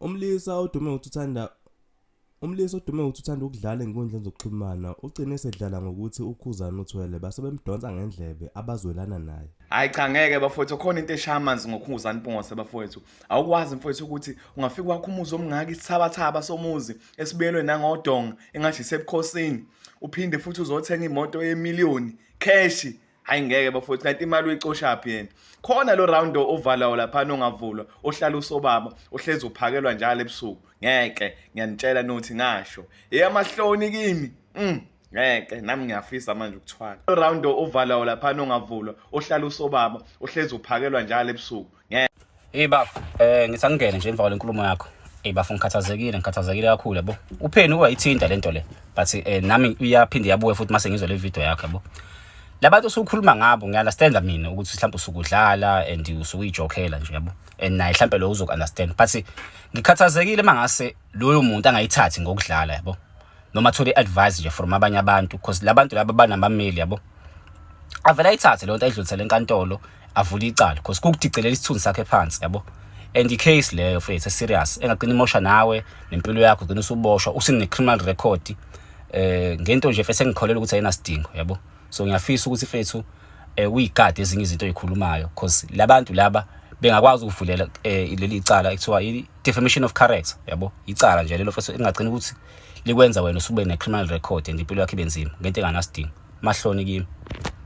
Umlisa odume ngokuthi uthanda Umlisa odume ngokuthi uthanda ukudlala ezinkundleni zokuxhumana ugcine esedlala ngokuthi uKhuzani uthwele base bemdonsa ngendlebe abazwelana naye. Hayi cha, ngeke bafowethu, khona into eshaya amanzi ngoKhuzani Mpungose bafowethu. Awukwazi mfowethu ukuthi ungafika wakho umuzi omngaka, isithabathaba somuzi esibuyelwe nangodonga engathi isebukhosini, uphinde futhi uzothenga imoto yemiliyoni cash. Hayi ngeke bafowethu, kanti imali uyicoshaphi yena? Khona lo round ovalayo laphana ongavulwa, ohlala usobaba, ohlezi uphakelwa njalo ebusuku. Ngeke, ngiyanitshela nothi ngasho. Eyamahloni kimi. Ngeke nami ngiyafisa manje ukuthwala. Lo round ovalayo laphana ongavulwa, ohlala usobaba, ohlezi uphakelwa njalo ebusuku. Ngeke. Hey bafo, ngithi angingene nje emva kwalenkulumo yakho. Hey bafo, ngikhathazekile, ngikhathazekile kakhulu yabo. Upheni uyayithinta lento le. But nami iyaphinde yabuya futhi mase ngizwe le video yakho yabo. Labantu osukhuluma ngabo ngiya-understand mina ukuthi mhlawumbe usukudlala and usukuyijokela nje yabo. And naye mhlawumbe lo uzoku-understand. But ngikhathazekile mangase loyo muntu angayithathi ngokudlala yabo. Noma athole i-advice nje from abanye abantu because labantu laba banabameli yabo. Avele ayithathe leyo nto, ayidlulisele enkantolo, avule icala because kukudicelela isithunzi sakhe phansi yabo. And i-case leyo mfethu serious engagcina imosha nawe nempilo yakho, ugcina usuboshwa usine-criminal record ngento nje mfethu engikholelwa ukuthi ayinasidingo yabo. So ngiyafisa ukuthi mfethu uyigade ezinye izinto oyikhulumayo because labantu laba bengakwazi ukuvulela leli icala ekuthiwa i-defamation of character yabo. Icala nje lelo mfethu engagcina ukuthi likwenza wena usube ne-criminal record and impilo yakho ibe nzima ngento enganasidingo. Mahloni kimi.